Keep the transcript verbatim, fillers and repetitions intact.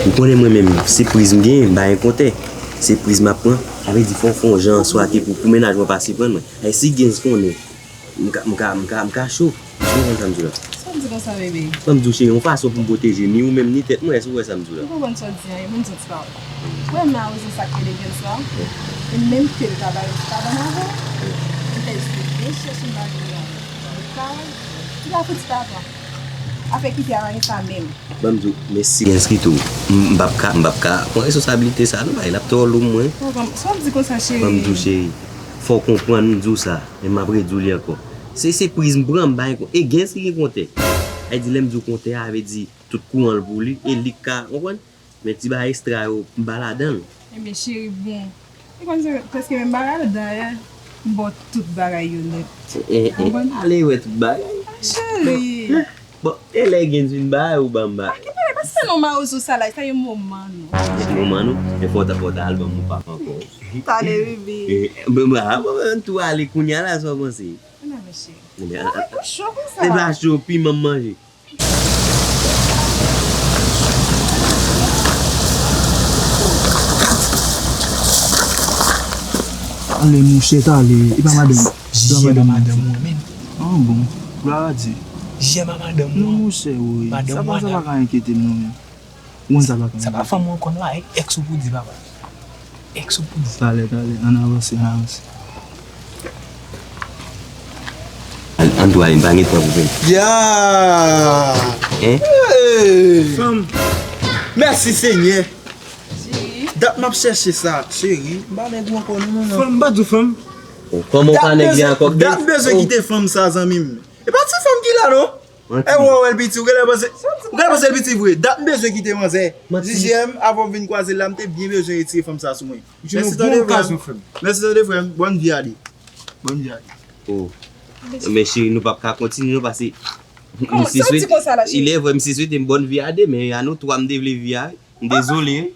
Ou konnen mwen menm, se priz m genyen, m pa gen kontè. Se priz m ap pran. Sa vle di fò w fè yon jan an swate pou, pou mennaj mwen pa siprand mwen. Ay, si Genz konnen, m ka, m ka, m ka, m ka cho. Ou konprann sa m di w la? Sa w di konsa, bebe? Ban m di w, cheri, yon fason pou m pwoteje ni ou menm, ni tèt mwen, èske ou wè sa m di w la? M konprann sa w di an, e ban m di w ti pawòl. Ou wè mawozo sa k rele Genz la? E menm ke l ta bay, ta ban m avè w, m te jwe byen chèche m pa vin nan travay. Li pa fouti pa pran. Afè kite a pa gen sa menm. Ban m di w, men si Genz kite w, m, m p ap ka, m p ap ka pran responsablite sa non, bay, l ap twò lou mwen. Bon, ban m, sa w di konsa, cheri? Ban m di w, cheri, fò w konprann m di w sa, men m ap redi w li ankò. Se, se priz m pran, m pa gen kon-, e Genz ki gen kontè. Sa vle di, lè m di w kontè a, sa vle di tout kouran l pou li, e li k ka, konprann? Men ti bagay ekstra yo, m pa ladan l. Ebyen, cheri, bon. Li konn se prèske menm bagay la, dayè, m ba w tout bagay yo nèt. Eh, eh, eh, konprann? Ale wè tout bagay. Ah, cheri. Bon, e lè Genz vin ba ou ban m ba. Ah, ki bagay, pa se non mawozo sa la, sa yon moman nou. Yon moman nou, e fò w ta, fò w ta al ban m yon pap ankò. Talè, bebe. Eh, bon, bon, ah, bon, bon, tou ale kounye a la, sa w panse? Non, mesye. Ebyen, ah, ah, pou cho konsa. Se pa cho, piman m manje. Ale, monchè, talè. E pa madanm. Jiyè pa madanm ou an, menm. Ah, bon. Glwa a Dye. Jiyè pa madanm ou an. Non, monchè, wi. Madanm ou an. Sa pa, sa pa ka enkyete m, non, menm. Ou konn sa pa ka enkyete m. Sa pa fanm ou an konn la, e èks ou pou di, papa. Èks ou pou di. Talè, talè, ann avanse, ann avanse. Ann, ann tou ale, m pa gen tan pou fè. Ya! Hein? Hey! Fanm. Mèsi, Senyè. Cheri. Dat m ap chèche sa, cheri. M pa nèg ou ankò, non, non, non. Fanm, m pa di w fanm. Oh, kòman w pa nèg li ankò? Dat m bezwen kite fanm sa, zanmi m. E pa ti fanm ki la, non. Manti. E wè, wè l piti, ou genlè panse, ou genlè panse l piti vre. Dat m bezwen kite manzè. Manti. Jiyè, avan w vin kwaze l la, m te byen bezwen retire fanm sa sou mwen. Mèsi tande, frè m. Mèsi tande, frè m. Bòn vi a li. Bòn vi a li. Oh. Men cheri, nou p ap ka kontinye non, paske m te swete, ilè vrè, m te swete m bòn vi a de, men a nou twa m te vle vi a, wi. M dezole, wi.